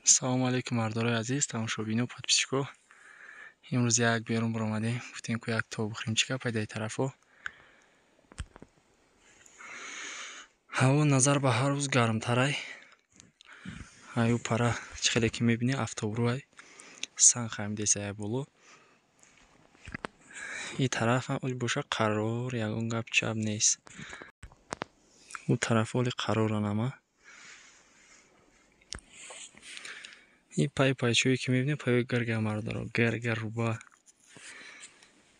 Салому алейкум, мардорои азиз, тамошобино, подписчико. Имрӯз як берун баромадем, гуфтем ку як то бихӯрем, чӣ гап пайдаи тарафо. Ҳаво назар ба ҳар рӯз гармтарай. Аю пара чӣ хеле ки мебинӣ, автобрӯай, санг хамидеса я боло. И тараф ҳам боша қарор, ягон гап чап нест. У тараф оли қароран ама. И пай пайчое ки мебинем, паёи гарга мардоро, гарга руба.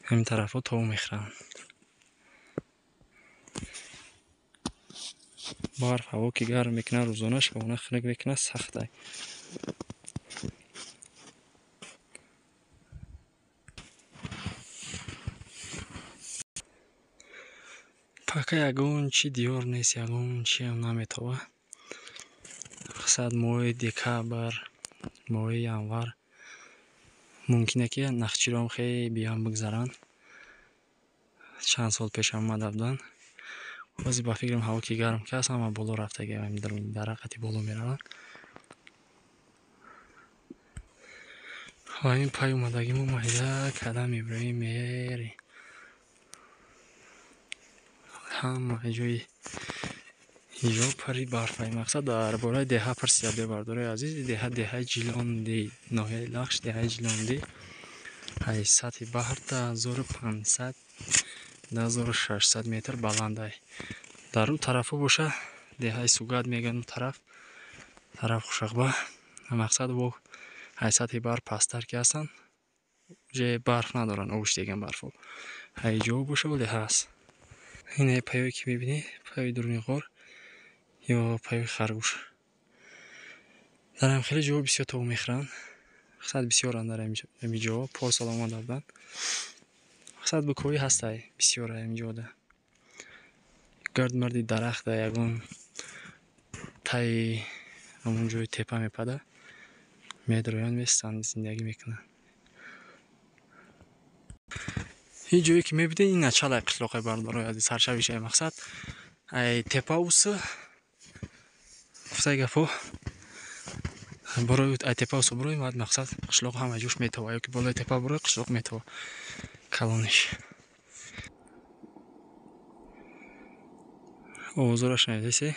Ҳамин тарафҳо тов мехӯранд. Барф ҳаво ки гарм мекунад рӯзона, шабона хунук мекунад, сахтай. Пака ягон чи диёр нест, ягон чиам наметова. Мақсад моҳи декабр, моҳи январ мумкине ки нахчиром хеле биён бигзаранд. Чанд сол пешам омада буданд. Ҳозир ба фикрам ҳаво ки гарм ки аст, ҳама боло рафтаги, дарахати боло мераванд. Ва ин пай омадагӣ мо майда када мебироем, мерем. Ҳама ҷои ҷо пари барфай. Мақсад дар бораи деҳа пурсида бебардорои азиз. Деҳа деҳаи Ҷилонди, ноҳияи Лахш, деҳаи Ҷилонди. Ай сатҳи баҳр 2500 2600 метр баландай. Дар ӯ тарафҳо боша деҳаи Сугат мегӯянд, ӯ тараф, тараф Хушақба. Мақсад во ай сатҳи баҳр пасттар ки ҳастанд, ҷое барф надоранд, обш деган барфо. Ай ҷо боша вале ҳаст. Ин ай паёе ки мебинӣ, паёи дуруни ғор ё паёи харгӯш. Дар ҳам хеле ҷоҳо бисёр тов мехӯранд. Мақсад бисёранд дар ҳамин ҷоҳо, порсол омада буданд. Мақсад букоӣ ҳастай бисёр ҳамин ҷода. Гардмарди дарахта ягон таи ҳамон ҷои тепа мепада, медроянд, местанд, зиндагӣ мекунанд. Ин ҷое ки мебинед, ин началаи қишлоқи бардорои азиз, саршавишаи мақсад. Ай тепа усы гуфтаи гапҳо борои ай тепа усу борои мад мақсад қишлоқ ҳама ҷош метова, ё ки болои тепа борои қишлоқ метова калониш. Овозора шунавидасе?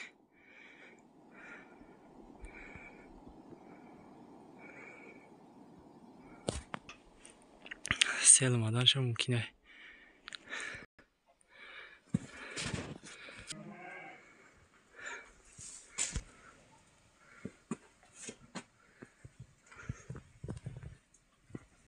Сел омаданша мумкин ай.